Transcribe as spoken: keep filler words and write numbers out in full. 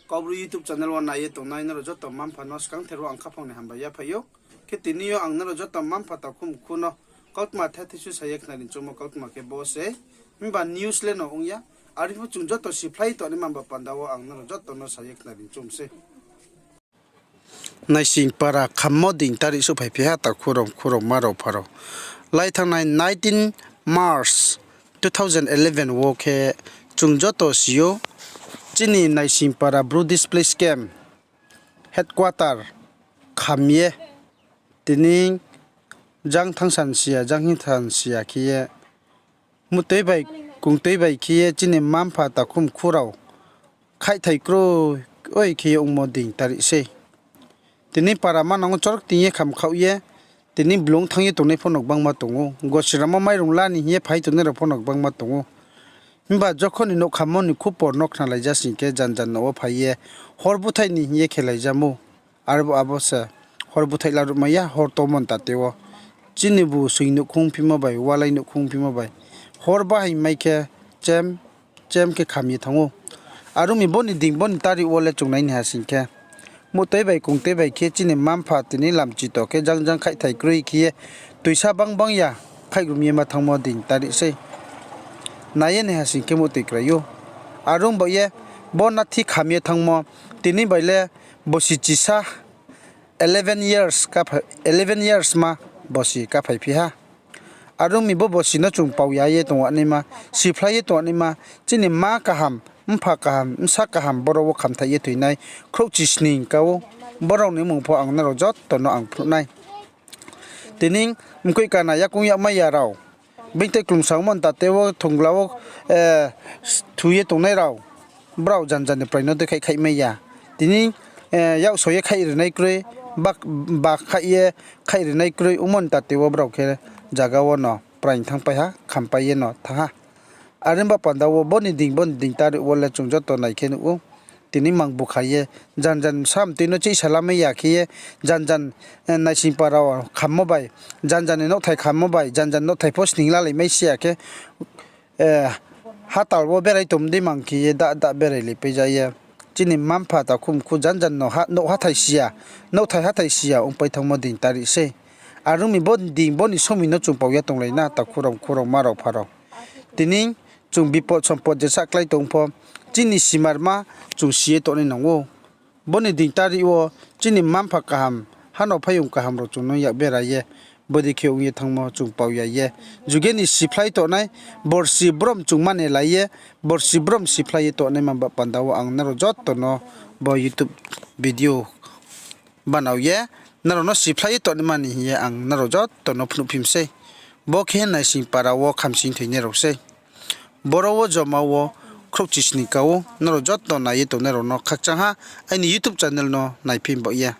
Kaubru YouTube channel wo nai ye tongnai nrao joto mma-mpha no skangther wo ang khaphang ni hambai yaphai ou. Khe tini yo ang nrao joto mma-mpha takhu mkhu no kautma the thisu sa ye khnari choungmo kautma khe bo se. Himba news le no ong ya. Are pho chung joto siphlai tongnaima ba panda wo ang nrao joto no sa ye khnari choung sei. Naising para khammo ding tarik souhphai phi ha, takhu rao, mkhu rao, mma rao, mpha rao. Lai thanngnai nineteen March two thousand eleven wo khe chung joto si ou, chini Naising para Bru Displaced Camp headquarter kham ye, tini jang thangsan si ya, jang hing thansi ya khe ye, muhtoi bai, kungtoi bai khe ye chini mma-mpha takhu mkhu rao khaihthai kroi khe ye ongmo ding tarik sei. Tini para manang wo chorok ting ye khamkhaoh ye, tini blung thanng ye tongnai pho no gbangma tong ou. Gosiramo mairung la ni hing ye phai tongnai rao pho no gbangma tong ou. Himba jokhon ni nouh khammo ni khupor no khnalai ja sing khe jan jan no wo phai ye, hor búthaih ni hing ye khelai jamo. Arbo abo se hor búthaih laruhmai ya, hor tongmo ni tate wo. Chini bu soing nouhkhong phimo bai, walai nouhkhong phimo bai, hor bahai mai khe chem, chem khe kham ye thanng ou. Are ong mi bo ni ding, bo ni tarik wo le chung nai ni ha sing khe, muhtoi bai kungtoi bai khe chini mma-mpha tini lamchito khe jang jang khaihthai kroi khe ye, toisa bang bang ya khaihgrum ye ma thanngmo ding tarik sei. Nai ye nai ha sing khe muhtoi krai ou. Are ong baoh ye, bo nathi kham ye thanngmo, tini bai le bosi chisa, eleven years ma bosi káphai phi ha. Are ong mi bo bosi no chung pau ya ye tong naima, siphlai ye tong naima, chini mma kaham, mpha kaham, bsa kaham, boro wo khamthaih ye thoinai khrouhchisning ka ou. Borao ni mmung pho ang nrao joto no ang phnuh nai. Tini mkoih kana yakoung yagmai ya rao, being tei klumsa ongmo ni tate wo thongla wo thu ye tongnai rao, brao jan jan ni prai no dekhaihkhaihmai ya. Tini yakso ye khaih rinai kroi, ba khaih ye khaih rinai kroi ongmo ni tate wo brao khe zaga wo no prai thanngpai ha, khampai ye no thanng ha. Are ong ba panda wo bo ni ding, bo ni ding tarik wo le chung joto nai khe nuh ou. Tini mang bukha ye, jan jan bsa mtoi no chihsalamai ya khe ye, jan jan naising para wo khammo bai, jan jan ni nouhthai khammo bai, jan jan nouhthai pho sning lalaimai si ya khe, hatal wo berai tongmo dei mang khe ye, dah dah berai laipai ja ye. Chini mma-mpha takhu mkhu jan jan no nouh hathái si ya, nouhthai hathái si ya ongpai thanngmo ding tarik sei. Are ong mi bo ding, bo ni somoi no chung pau ya tonglai na, takhu rao, mkhu rao, mma rao, mpha rao. Tini chung bipot sompot jesa klái tong pho, chini simarma chung si ye tongnai nang ou. Bo ni ding tarik wo chini mma-mpha kaham, hano phaiyong kaham rao chung no yak berai ye, bodei khe ong ye thanngmo chung pau ya ye. Juge ni siphlai tongnai, borsi brom chung mane lai ye, borsi brom siphlai ye tongnaima ba panda wo ang nrao joto no bo YouTube video banao ye, nrao no siphlai ye tongnaima ni hing ye ang nrao joto no phnuhphi mi sei. Bo khe naising para wo khamsing thoinai rao sei. Boro wo joma wo khrouhchisning ka ou, nrao joto nai ye tongnai rao no khakchang ha, aini YouTube channel no naiphi baoh ye.